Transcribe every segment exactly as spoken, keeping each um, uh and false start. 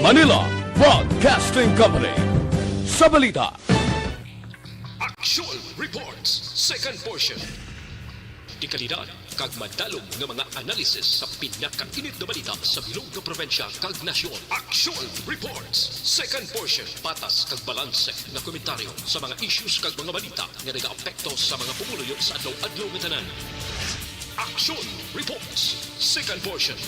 Manila Broadcasting Company. Sa balita. Action Reports, second portion. Dekalidad kag madalom nga mga analysis sa pinakainit nga balita sa bilog nga probinsya kag nasyon. Action Reports, second portion. Patas kag balanse nga komentaryo sa mga issues kag mga balita nga nagaapekto sa mga pumuluyo sa adlaw-adlaw nga tanan. Action Reports, second portion.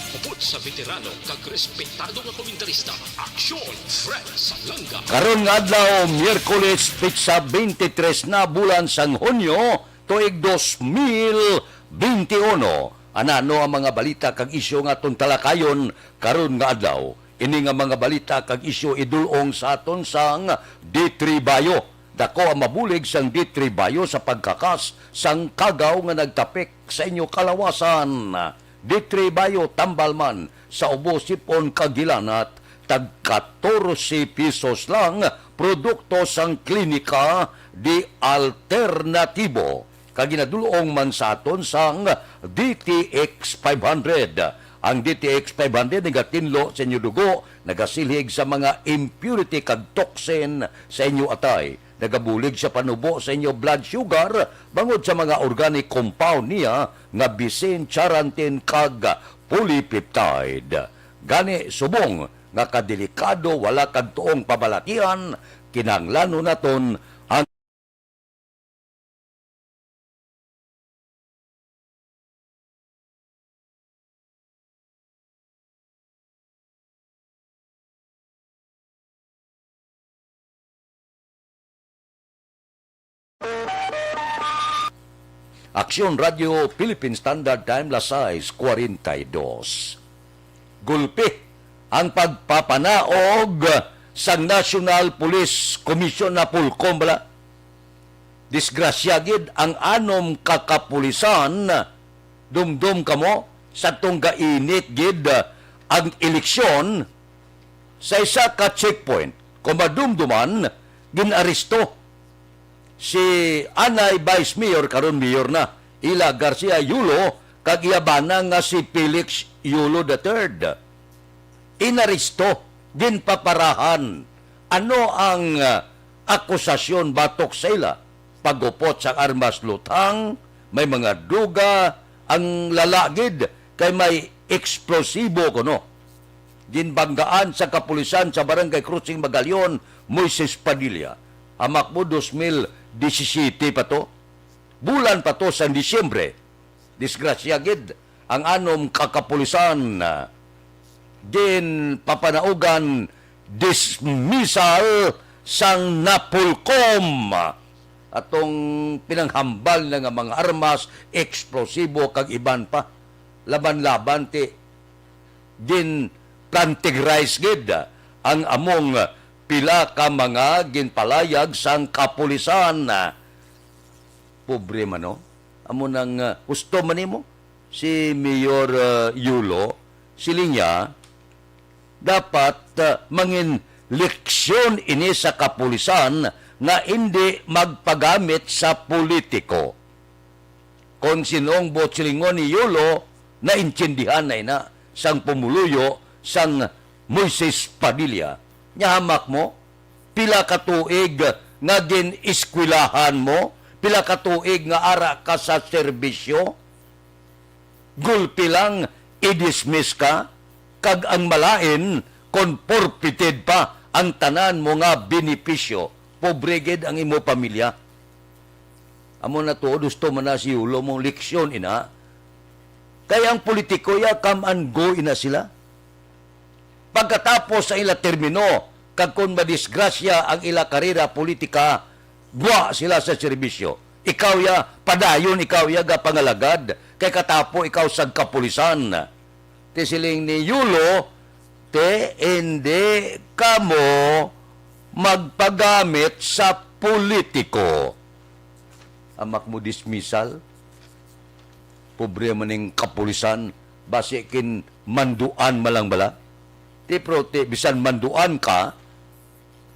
Upod sa veterano kag respetado nga komentarista, Action Fred Salanga. Karon nga adlaw, Miyerkules, petsa twenty-three na, bulan sang Hunyo, tuig dos mil bente uno. Anano ang mga balita kag isyu nga aton talakayon karon nga adlaw? Ini nga mga balita kag isyu idul-ong sa aton sang D three Bayo. Dako ang mabulig sang D three Bayo sa pagkakas sang kagaw nga nagtapik sa inyo kalawasan. D three Bayo, tambal man sa ubo, sip-on kag hilanat, tag katorse pesos lang, produkto sang Klinika di Alternatibo. Kag ginadul-ong man sa aton sang D T X five hundred. Ang D T X five hundred nagatinlo sa inyo dugo, nagasilhig sa mga impurity kag toxin sa inyo atay. Nagabulig sa panubo sa inyo blood sugar bangod sa mga organic compound niya nga bisin charantin kag polypeptide. Gani, subong nga kadelikado, wala kag tuong pabalatian, kinahanglanon naton ang Aksyon Radyo Philippine Standard Time, las sais cuarenta y dos. Gulpi ang pagpapanaog sang National Police Commission, NAPOLCOM bala. Disgrasya gid ang anom ka kapulisan. Dumdom kamo, sa tong gainit gid ang eleksyon, sa isa ka checkpoint, kung madumduman, gin-aresto si anay Vice Mayor, karon Mayor na, Ila Garcia Yulo, kag iya bana nga si Felix Yulo the third. Inaresto, ginpaparahan. Ano ang, ah, akusasyon batok sa ila? Pagupot sang armas luthang, may mga duga, ang lala gid kay may eksplosibo kuno. Ginbanggaan sa kapulisan sa Barangay Crossing Magalion, Moises Padilla. Hamak mo, dos mil disisiyete pa to. Bulan pa to sang Disyembre. Disgrasya gid ang anom ka kapulisan. Ginpapanaugan dismissal sang NAPOLCOM. Atong pinanghambal na nga mga armas, eksplosibo, kag iban pa. Laban-laban ti ginplantigrize gid ang among pila ka mga ginpalayag sang kapulisan. Pobre man, no? Amo nang, ah, husto man nimo si Mayor, ah, Yulo, siling niya, dapat, ah, mangin leksyon ini sa kapulisan nga indi magpagamit sa politiko. Kon sin-ong buot silingon ni Yulo, naintindihan na ina sang pumuluyo sang Moises Padilla. Nya hamak mo, pila ka tuig nga gin-eskwelahan mo, pila ka tuig nga ara ka sa serbisyo, gulpi lang i-dismiss ka, kag ang malain kon forfeited pa ang tanan mo nga benepisyo. Pobre gid ang imo pamilya. Amo na tuod, husto man na si Yulo, mo leksyon ina. Kay ang politiko ya, come and go ina sila. Pagkatapos sa ila termino, kag kon madisgrasya ang ila karera politika, gwa sila sa serbisyo. Ikaw ya, padayon ikaw ya gapangalagad, kay katapo ikaw sa kapulisan. Ti siling ni Yulo, ti indi kamo magpagamit sa politiko. Hamak mo dismissal. Pobre man ning kapulisan, basi kin manduan man lang bala. Ti, pero ti, bisan manduan ka,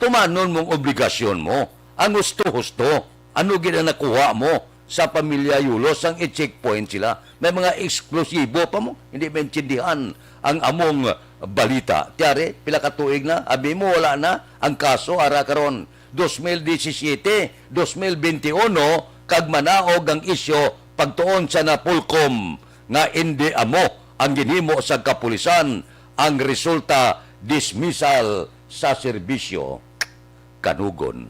tumanon mong obligasyon mo. Ang husto-husto, ano gid ang nakuha mo sa pamilya Yulo sang i-checkpoint sila? May mga eksplosibo pa mo. Hindi maintindihan ang among balita. Tiyari, pila ka tuig na? Abi mo, wala na. Ang kaso, ara karon, dos mil disisiete, dos mil benti uno, kag manaog ang isyu pagtuon sa Napolcom nga indi amo ang ginhimo sa kapulisan, ang resulta, dismissal sa serbisyo. Kanugon.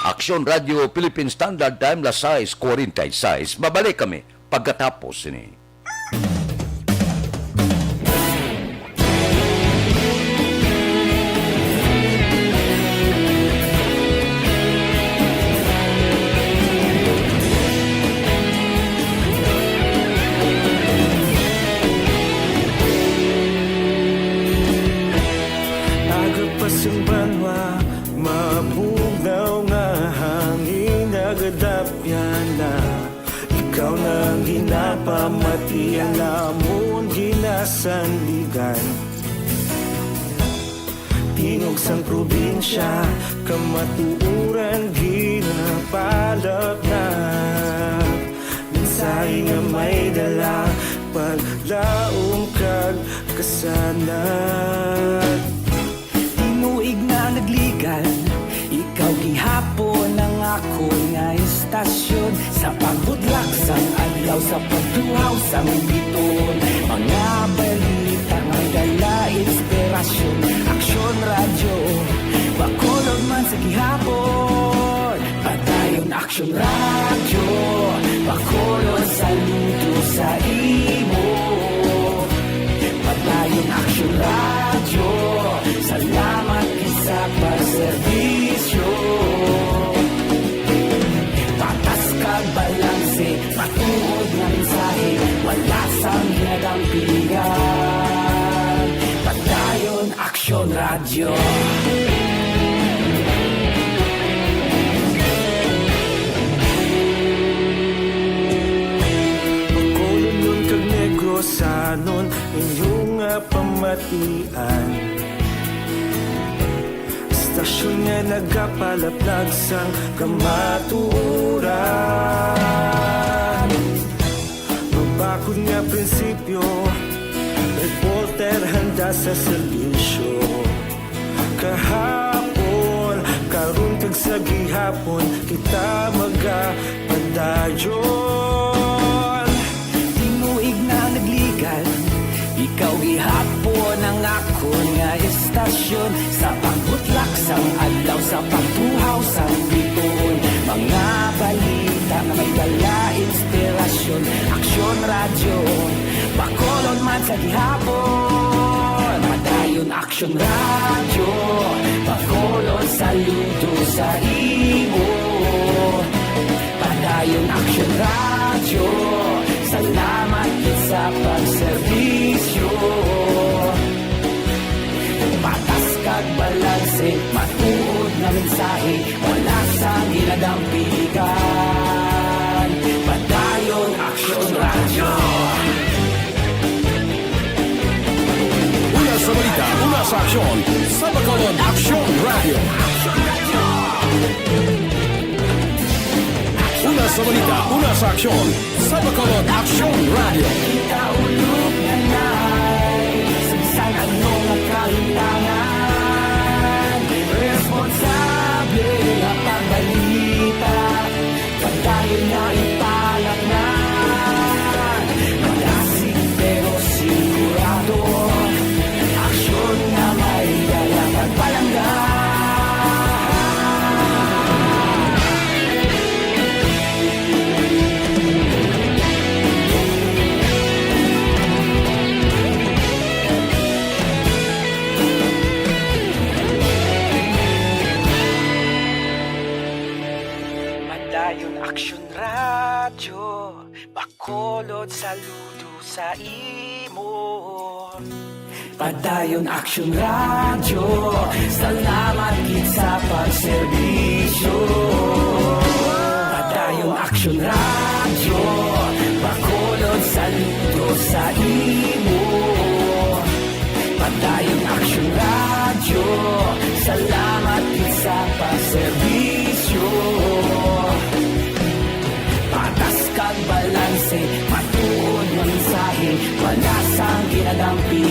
Aksyon Radio Philippine Standard Time, las sais cuarenta y seis. Mabalik kami pagkatapos sini. Aga pa sang banwa, mabugnaw nga hangin nagadapyan na. Ikaw na ang ginapamati, ang amon ginasandigan. Tingog sang probinsya, kamatuoran ginapalag na. Mensahe nga may dala, paglaom kag kasanag. Tinuig na nagligan, ikaw gihapon ang akon nga istasyon. Sa pagbutlak sang adlaw, sa pagtuhaw sang biton, mga balita nga dala inspirasyon. Aksyon Radyo, Bacolod man sa gihapon. Padayon Aksyon Radyo, Bacolod, saludo sa imo. Padayon Aksyon Radyo, salamat gid sa pagserbisyo. Patas kag balanse, matuod nga mensahe, wala sang ginadampigan. Padayon Aksyon Radyo. Bacolodnon kag Negrosanon, inyo nga pamatian. Istasyon nga nagapalaplag sang kamatuoran. Mabakod nga prinsipyo, reporter handa sa serbisyo. Kahapon, karon kag sa gihapon, kita magapadayon. Tinuig na nagligan, ikaw gihapon ang akon nga istasyon. Sa pagbutlak sang adlaw, sa pagtuhaw sang biton, mga balita nga may dala inspirasyon. Aksyon Radyo, Bacolod man sa gihapon. Padayon Aksyon Radyo, Bacolod, saludo sa imo. Padayon Aksyon Radyo, salamat gid sa pagserbisyo. Patas kag balanse, matuod nga mensahe, wala sang ginadampigan. Padayon Aksyon Radyo. Una sa balita, una sa aksyon, sa Bacolod Aksyon Radyo. Una sa balita, una sa aksyon, sa Bacolod Aksyon Radyo. Kita ulog na nai, sa bisan ano nga kahimtangan, responsable nga pagbalita. Padayon nga ipalatnan, malasig pero sigurado, aksyon nga may dala kag palangga. Padayon Aksyon Radyo, Bacolod, saludo sa imo. Padayon Aksyon Radyo, salamat gid sa pagserbisyo. Padayon Aksyon Radyo, Bacolod, saludo sa imo. Padayon Aksyon Radyo, salamat gid sa pagserbisyo. Patas kag balanse, matuod nga mensahe, wala sang ginadampi.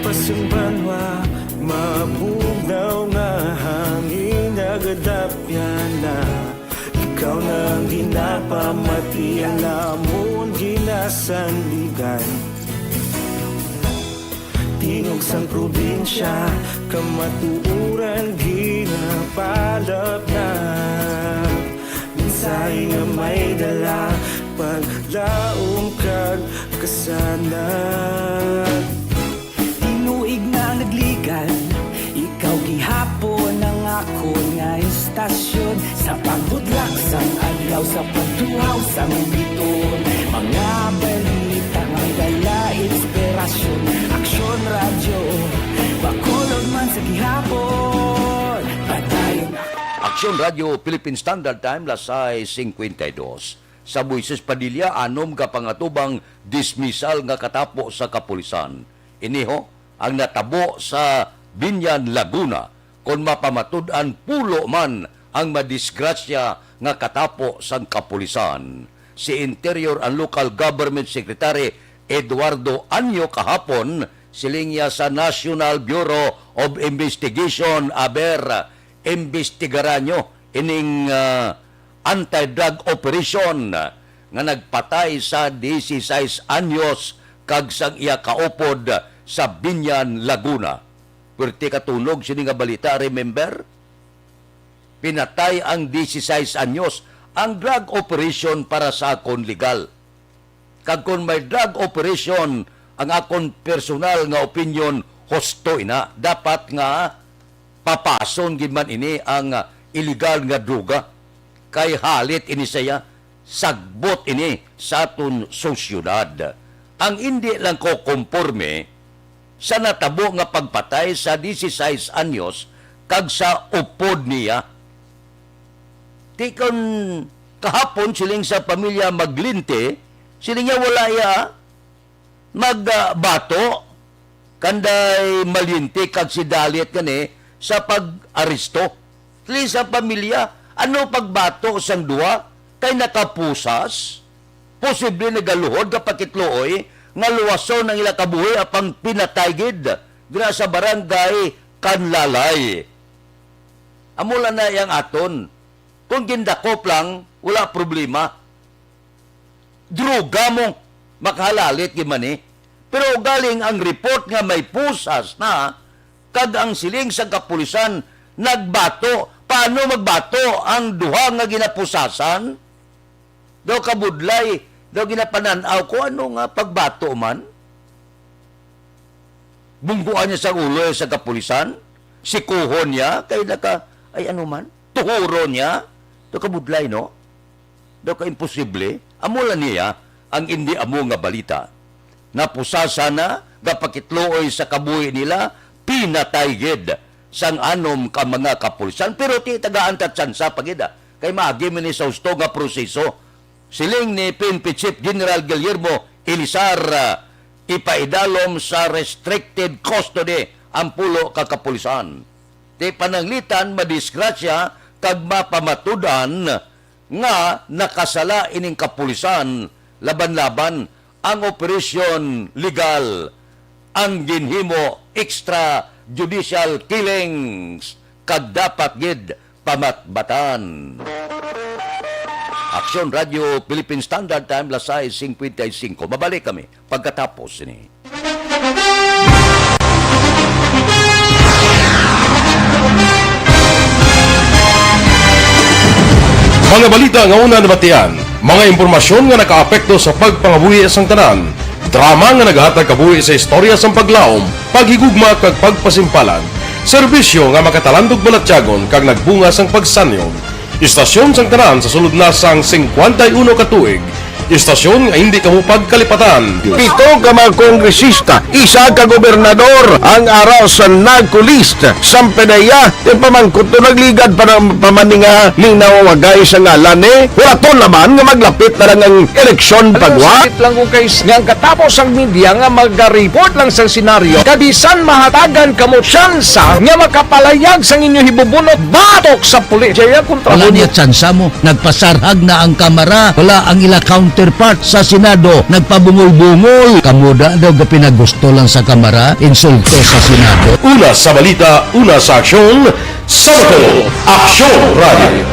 Sang banwa, mabugnaw nga hangin nagadapyan na. Ikaw na ang ginapamati, ang amon ginasandigan. Tingog sang probinsya, kamatuoran ginapalapnap. Mensahe nga may dala, paglaom kag kasanag. Tinuig na nagligad, ikaw gihapon ang akon nga istasyon. Sa pagbudlak sang adlaw, sa pagtuhaw sang biton, mga balita may dala inspirasyon. Aksyon Radyo, Bacolod man sa gihapon, padayon. Aksyon Radyo, Philippine Standard Time, las sais cincuenta y dos. Sa Moises Padilla, anom ka pangatubang dismissal nga katapo sa kapulisan. Ini ho ang natabo sa Binyan, Laguna, kon mapamatud-an pulo man ang madisgrasya nga katapo sang kapulisan. Si Interior and Local Government Secretary Eduardo Anyo kahapon, siling niya sa National Bureau of Investigation, aber, imbestigaran nyo ining, ah, anti-drug operation nga nagpatay sa dieciséis anyos kag sang iya kaupod sa Binyan, Laguna. Pwerte ka tunog sini nga balita, remember? Pinatay ang dieciséis anyos. Ang drug operation para sa akon legal. Kag kon may drug operation, ang akon personal nga opinyon, husto ina. Dapat nga papason gid man ini ang, ah, iligal nga droga. Kay halit ini sa iya, sagbot ini sa aton sosyedad. Ang indi lang ko komporme sa natabo nga pagpatay sa dieciséis anyos kag sa upod niya. Ti kon kahapon siling sa pamilya Maglinte, siling niya wala iya magbato, kanday Malinti kag si Dalit gani sa pag-aresto. Siling sa pamilya, ano pagbato sang duha kay nakapusas? Posible nagaluhod ka pakitluoy nga luwason ang ila kabuhi apang pinatay gid dira sa barangay Kanlalay. Amo lang na yang aton. Kung gindakop lang, wala problema. Droga mo, makahalalit gid man eh. Pero ugaling ang report nga may pusas na, kag ang siling sa kapulisan nagbato, paano magbato ang duha nga ginapusasan? Daw kabudlay, daw ginapanan-aw ko ano nga pagbato man. Bungguan niya sa ulo sa kapulisan, sikuhon niya, kay naka, ay ano man, tuhuron niya. Daw kabudlay, no? Daw ka imposible. Amo lang niya ang indi amo nga balita. Napusasa na, gapakitluoy sa kabuhi nila, pinatay gid sang anom ka mga kapulisan. Pero ti tagaan ta tsansa pa gid, ah. Kay maagi man ni sa husto nga proseso. Siling ni P N P Chief General Guillermo Elizar, ah, ipaidalom sa restricted custody ang pulo ka kapulisan. Ti pananglitan madisgrasya kag mapamatud-an nga nakasala ining kapulisan laban-laban ang operasyon legal, ang ginhimo extrajudicial killings, kag dapat gid pamatbatan. Aksyon Radyo Philippine Standard Time, las sais cincuenta y cinco. Mabalik kami pagkatapos sini. Mga balita nga una nabatian, mga impormasyon nga nakaapekto sa pagpangabuhi sang tanan, drama nga nagahatag kabuhi sa istorya sang paglaom, paghigugma kag pagpasimpalan, serbisyo nga makatalandog balatyagon kag nagbunga sang pagsanyog. Istasyon sang tanan sa sulod na sang cincuenta y uno ka tuig. Istasyon nga hindi kamo pagkalipatan. Pito ka mga kongresista, isa ka gobernador ang ara sa NAGCO list. Sampe na iya, ti pamangkot to nagligad pa na, pa man ni nga ning nawawagay sa ngalan ni. Hulaton naman nga maglapit na lang ang eleksyon. Pero pagwa. Sakit lang ko, guys, nga ang katapos ang media nga maga-report lang sa senaryo, kabisan mahatagan kamo tsansa nga makapalayag sang inyo hibubunot batok sa pulis. Jaya kontra. Wala mo niya tsansa mo. Nagpasarhag na ang kamara. Wala ang ila Counterpart sa Senado, nagpabungol-bungol. Kamo da daw gapinagusto lang sa Kamara, insulto sa Senado. Una sa balita, una sa aksyon, sa Bacolod, Aksyon Radio.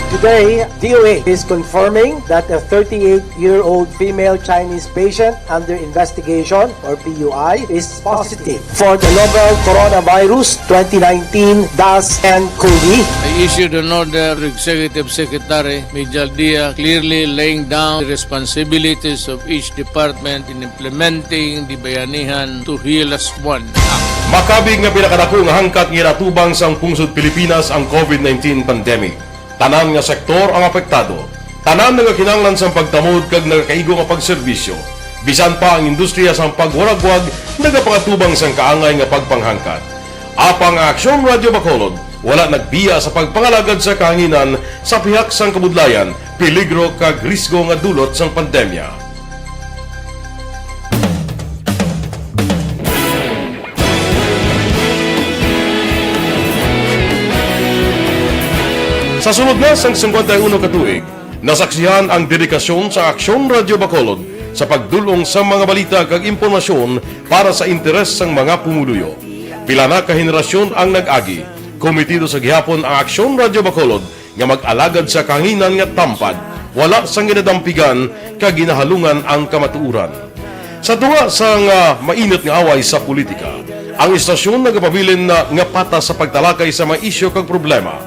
Today, D O H is confirming that a thirty-eight-year-old female Chinese patient under investigation, or P U I, is positive for the novel coronavirus twenty nineteen dash N COVID. I issued an order to Executive Secretary Mijal Dia, clearly laying down the responsibilities of each department in implementing the Bayanihan to Heal Us One Act. Makabig nga pinakadako nga hangkat nga ginatubang sang pungsod Pilipinas ang COVID nineteen pandemic. Tanan nga sektor ang apektado. Tanan nagakinahanglan sang pagtamod kag nagakaigo nga pagserbisyo. Bisan pa ang industriya sang pagwaragwag nagapangatubang sang kaangay nga pagpanghangkat. Apang ang Aksyon Radio Bacolod wala nagbiya sa pagpangalagad sa kahanginan sa pihak sang kabudlayan, peligro kag risgo nga dulot sang pandemya. Sa sulod na sang singkwenta y uno ka tuig, nasaksihan ang dedikasyon sa Aksyon Radio Bacolod sa pagdul-ong sa mga balita kag impormasyon para sa interes sang mga pumuluyo. Pila na ka henerasyon ang nag-agi. Komitido sa gihapon ang Aksyon Radio Bacolod nga mag-alagad sa kahanginan nga tampad, wala sang ginadampigan kag ginahalungan ang kamatuoran. Sa tunga sang, ah, mainit nga away sa politika, ang istasyon nagapabilin na nga patas sa pagtalakay sa mga isyu kag problema.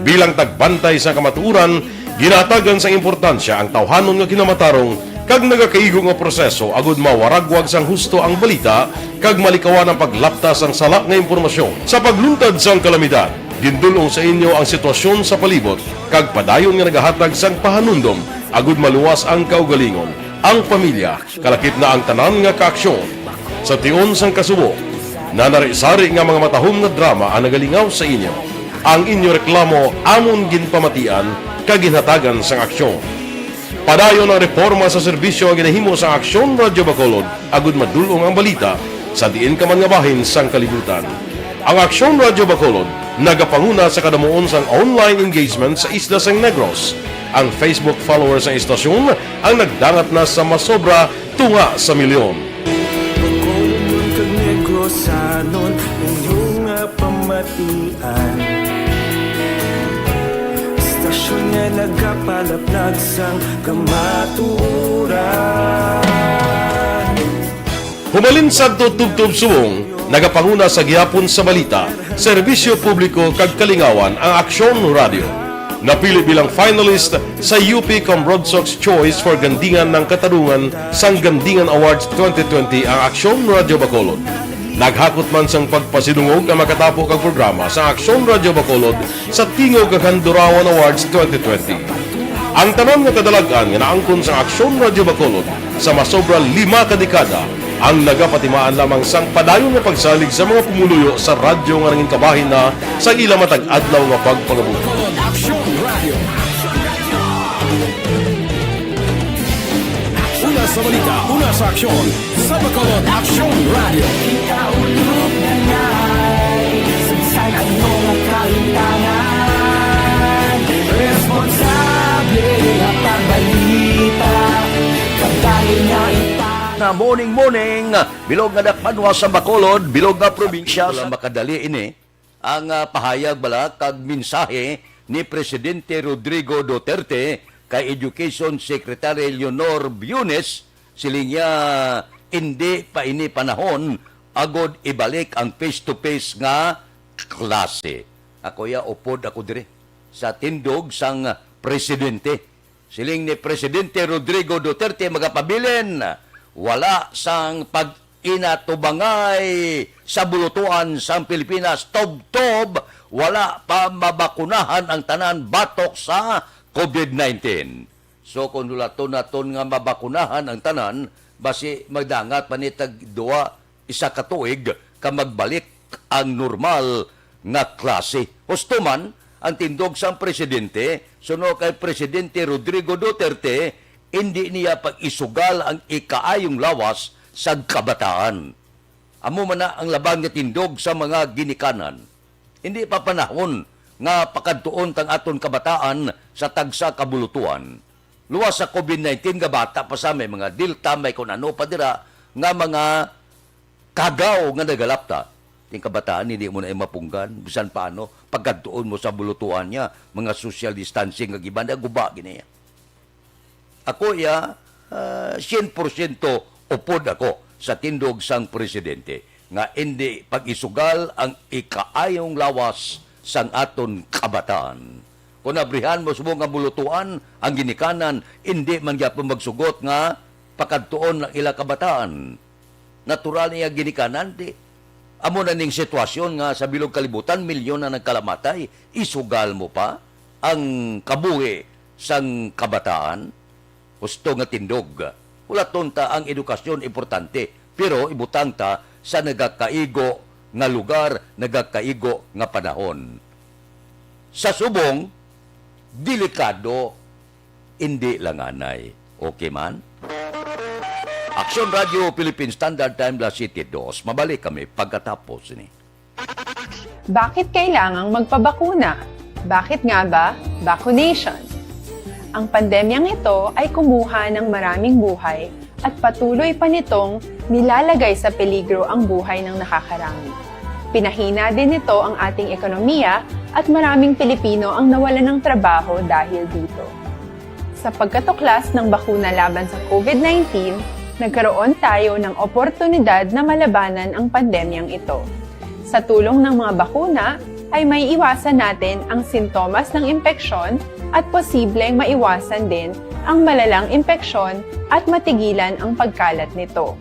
Bilang tagbantay sa kamatuoran, ginahatagan sang importansya ang tawhanon nga kinamatarong kag nagakaigo nga proseso agud mawaragwag sang husto ang balita kag malikawan ang paglapta sang sala nga impormasyon. Sa pagluntad sang kalamidad, gindul-ong sa inyo ang sitwasyon sa palibot kag padayon nga nagahatag sang pahanumdom agud maluwas ang kaugalingon, ang pamilya, kalakip na ang tanan nga kaaksyon. Sa tion sang kasubo, nanari-sari nga mga matahom nga drama ang nagalingaw sa inyo. Ang inyo reklamo amon ginpamatian kag ginhatagan sang aksyon. Padayon ang reporma sa serbisyo nga ginahimo sa Aksyon Radyo Bacolod agud madul-ong ang balita sa diin ka man nga bahin sang kalibutan. Ang Aksyon Radyo Bacolod nagapanguna sa kadamuon sang online engagement sa isla sang Negros. Ang Facebook followers sang istasyon ang nagdangat na sa masobra tunga sa milyon. Bacolodnon kag Negrosanon, inyo nga pamatian. Istasyon nga nagapalaplag sang kamatuoran. Humalin sadto tubtob subong, nagapanguna sa gihapon sa balita, serbisyo publiko kag kalingawan ang Aksyon Radyo. Napili bilang finalist sa U P Comrodsocs Choice for Gandingan ng Katarungan sang Gandingan Awards twenty twenty ang Aksyon Radyo Bacolod. Naghakot man sang pagpasidungog ang makatapo kag programa sa Aksyon Radyo Bacolod sa Tingog kag Handurawan Awards twenty twenty. Ang tanan nga kadalag-an nga naangkon sang Aksyon Radyo Bacolod sa masobra lima ka dekada ang nagapatimaan lamang sang padayon nga pagsalig sa mga pumuluyo sa radyo nga nangin kabahin na sa ila matag adlaw nga pagpangabuhi. Aksyon Radio. Una sa balita, una sa aksyon, sa Bacolod Aksyon Radio. Kita ulog na ngay, saysay ano nga kahintangan. Responsable nga pagbalita, kadali nga ita- Na morning, morning, bilog nga dakpanwa sa Bacolod, bilog nga probinsya. Wala makadali ini. Ang, ah, pahayag bala kag mensahe ni Presidente Rodrigo Duterte kay Education Secretary Leonor Biones, siling niya, indi pa ini panahon agod ibalik ang face-to-face nga klase. Ako ya, upod ako diri sa tindog sang presidente. Siling ni Presidente Rodrigo Duterte, magapabilin, wala sang pag-inatubangay sa bulutuan sang Pilipinas, tubtob wala pa mabakunahan ang tanan batok sa COVID nineteen. So, kung hulaton naton nga mabakunahan ang tanan, basi magdangat pa ni tag duwa, isa ka tuig ka magbalik ang normal nga klase. Husto man ang tindog sang presidente, suno kay Presidente Rodrigo Duterte, indi niya pag-isugal ang ikaayong lawas sang kabataan. Amo man na ang laban nga tindog sa mga ginikanan. Indi pa panahon nga pakadtuon tang aton kabataan sa tagsa ka bulutuan. Luwas sa COVID nineteen nga bata pa sa may mga Delta, may kun ano pa dira nga mga kagaw nga nagalapta. Ting kabataan, hindi mo na mapunggan. Bisan paano, pagkadtuon mo sa bulutuan niya, mga social distancing nga giban, guba gini. Ako iya, ah, syen porsyento upod ako sa tindog sang presidente nga indi pag-isugal ang ikaayong lawas sang aton kabataan. Kung abrihan mo subong nga bulutuan ang ginikanan, indi man gyapon magsugot nga pakadtuon ang ila kabataan. Natural niya ginikanan, di. Amo na ning sitwasyon nga sa bilog kalibutan, milyon na nagkalamatay, isugal mo pa ang kabuhi sang kabataan? Husto nga tindog. Hulaton ta, ang edukasyon importante, pero ibutang ta sa nagakaigo nga lugar, nagakaigo nga panahon. Sa subong, delikado, indi lang anay. Okay man? Aksyon Radio Philippine Standard Time, las siete dos. Mabalik kami pagkatapos ni. Bakit kailangang magpabakuna? Bakit nga ba vaccination? Ang pandemyang ito ay kumuha ng maraming buhay at patuloy pa nitong nilalagay sa peligro ang buhay ng nakakarami. Pinahina din nito ang ating ekonomiya at maraming Pilipino ang nawalan ng trabaho dahil dito. Sa pagkatuklas ng bakuna laban sa COVID nineteen, nagkaroon tayo ng oportunidad na malabanan ang pandemyang ito. Sa tulong ng mga bakuna, ay maiiwasan natin ang sintomas ng impeksyon at posibleng maiwasan din ang malalang impeksyon at matigilan ang pagkalat nito.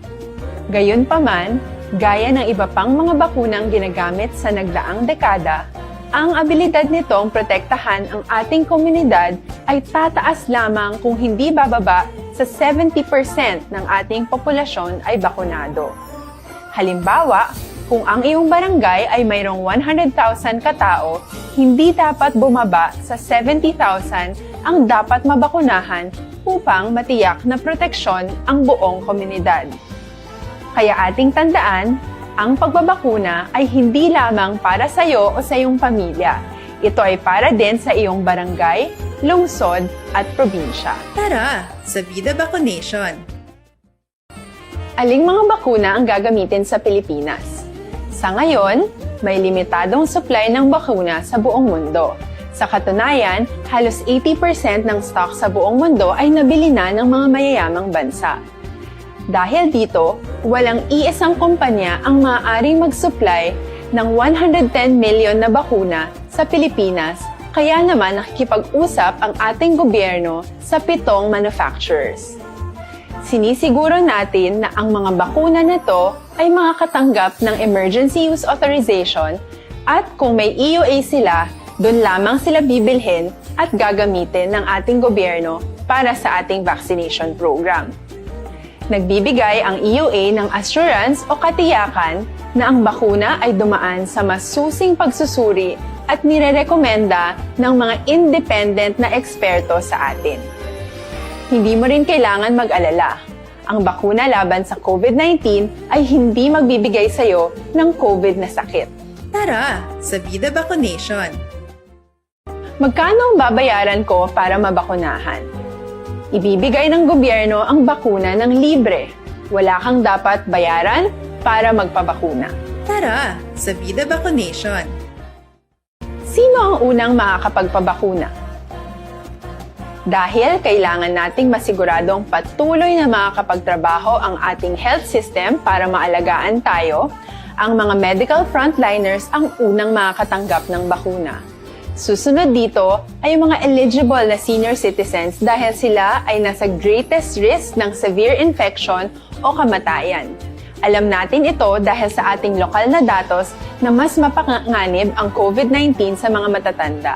Gayunpaman, gaya ng iba pang mga bakunang ginagamit sa nagdaang dekada, ang abilidad nitong protektahan ang ating komunidad ay tataas lamang kung hindi bababa sa seventy percent ng ating populasyon ay bakunado. Halimbawa, kung ang iyong barangay ay mayroong one hundred thousand katao, hindi dapat bumaba sa seventy thousand ang dapat mabakunahan upang matiyak na proteksyon ang buong komunidad. Kaya ating tandaan, ang pagbabakuna ay hindi lamang para sa iyo o sa iyong pamilya. Ito ay para din sa iyong barangay, lungsod, at probinsya. Tara, sa Vida Vaccination! Aling mga bakuna ang gagamitin sa Pilipinas? Sa ngayon, may limitadong supply ng bakuna sa buong mundo. Sa katunayan, halos eighty percent ng stock sa buong mundo ay nabili na ng mga mayayamang bansa. Dahil dito, walang iisang kumpanya ang maaaring mag-supply ng one hundred ten million na bakuna sa Pilipinas, kaya naman nakikipag-usap ang ating gobyerno sa pitong manufacturers. Sinisiguro natin na ang mga bakuna na to ay makakatanggap ng emergency use authorization at kung may E U A sila, doon lamang sila bibilhin at gagamitin ng ating gobyerno para sa ating vaccination program. Nagbibigay ang E U A ng assurance o katiyakan na ang bakuna ay dumaan sa masusing pagsusuri at nirerekomenda ng mga independent na eksperto sa atin. Hindi mo rin kailangan mag-alala. Ang bakuna laban sa COVID nineteen ay hindi magbibigay sa iyo ng COVID na sakit. Tara, sa Vida Vaccination! Magkano ang babayaran ko para mabakunahan? Ibibigay ng gobyerno ang bakuna ng libre. Wala kang dapat bayaran para magpabakuna. Tara, sa Vida Vaccination! Sino ang unang makakapagpabakuna? Dahil kailangan nating masiguradong patuloy na makakapagtrabaho ang ating health system para maalagaan tayo, ang mga medical frontliners ang unang makakatanggap ng bakuna. Susunod dito ay ang mga eligible na senior citizens dahil sila ay nasa greatest risk ng severe infection o kamatayan. Alam natin ito dahil sa ating lokal na datos na mas mapanganib ang COVID nineteen sa mga matatanda.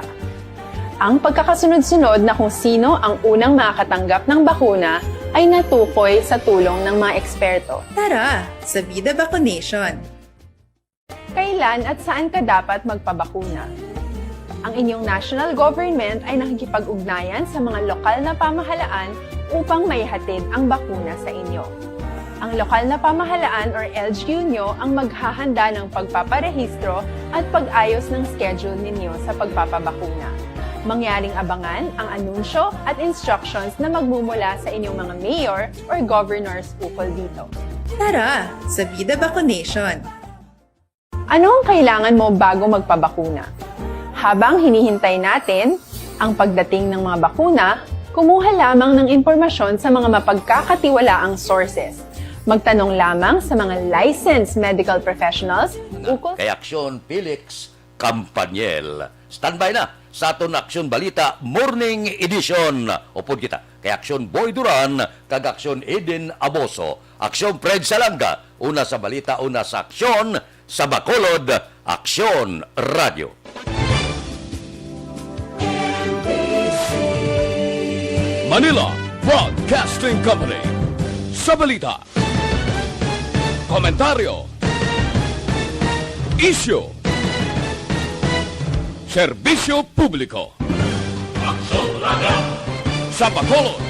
Ang pagkakasunod-sunod na kung sino ang unang makakatanggap ng bakuna ay natukoy sa tulong ng mga eksperto. Tara, sa Vida Vaccination! Kailan at saan ka dapat magpabakuna? Ang inyong national government ay nakikipag-ugnayan sa mga lokal na pamahalaan upang maihatid ang bakuna sa inyo. Ang lokal na pamahalaan or L G U nyo ang maghahanda ng pagpaparehistro at pag-ayos ng schedule ninyo sa pagpapabakuna. Mangyaring abangan ang anunsyo at instructions na magmumula sa inyong mga mayor or governors ukol dito. Tara sa Vida Vaccination! Ano ang kailangan mo bago magpabakuna? Habang hinihintay natin ang pagdating ng mga bakuna, kumuha lamang ng impormasyon sa mga mapagkakatiwalaang sources. Magtanong lamang sa mga licensed medical professionals ukol Kay Aksyon Felix Campaniel. Standby na sa aton Aksyon Balita Morning Edition. Upod kita kay Aksyon Boy Duran kag Aksyon Eden Aboso. Aksyon Fred Salanga, una sa balita, una sa aksyon, sa Bacolod, Aksyon Radio. Manila Broadcasting Company. Sa balita, komentaryo, isyu, serbisyo publiko. Aksyon Radio. Sa Bacolod,